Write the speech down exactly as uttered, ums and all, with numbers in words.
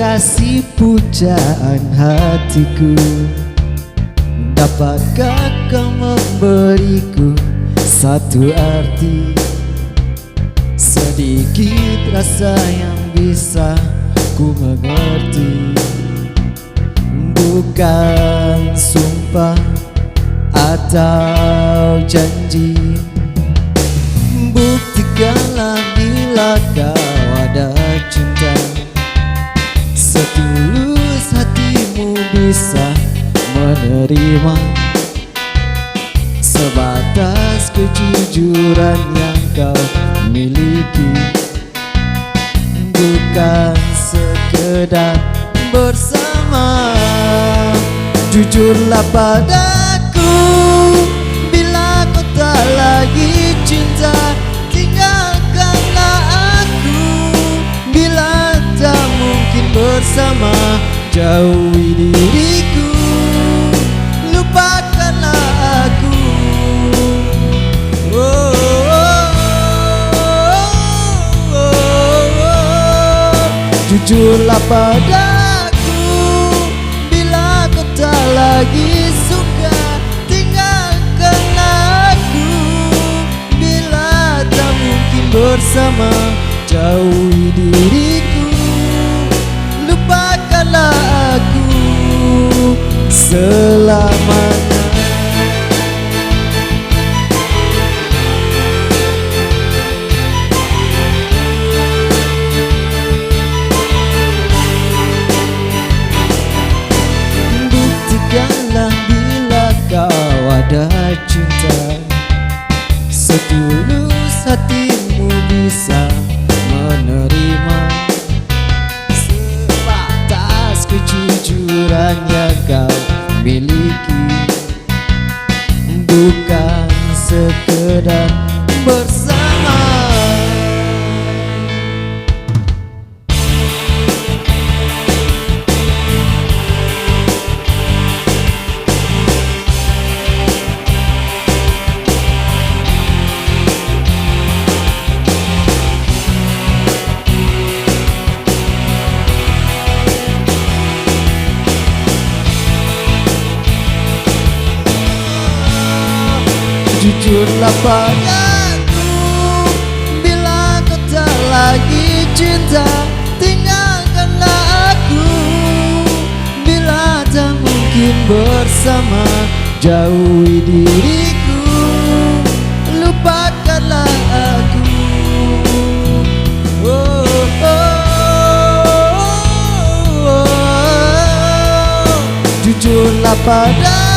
Kasih pujaan hatiku, dapatkah kau memberiku satu arti? Sedikit rasa yang bisa ku mengerti. Bukan sumpah atau janji. Buktikanlah bila kau ada cinta. Setulus hatimu bisa menerima. Sebatas kejujuran yang kau miliki. Bukan sekedar bersama. Jujurlah padaku, bila kau tak lagi cinta, tinggalkanlah aku. Bila tak mungkin bersama, jauhi diriku, lupakanlah aku. Oh, oh, oh, oh, oh. Jujurlah padaku, bila kau tak lagi suka, tinggalkanlah aku. Bila tak mungkin bersama, jauhi diriku, lupakanlah aku selamanya. Buktikanlah bila kau ada cinta. Setulus hatimu bisa menerima. Sebatas kejujuran yang kau miliki. Bukan sekedar bersama. Jujurlah padaku, bila kau tak lagi cinta, tinggalkanlah aku. Bila tak mungkin bersama, jauhi diriku, lupakanlah aku. Oh, oh, oh, oh. Jujurlah pada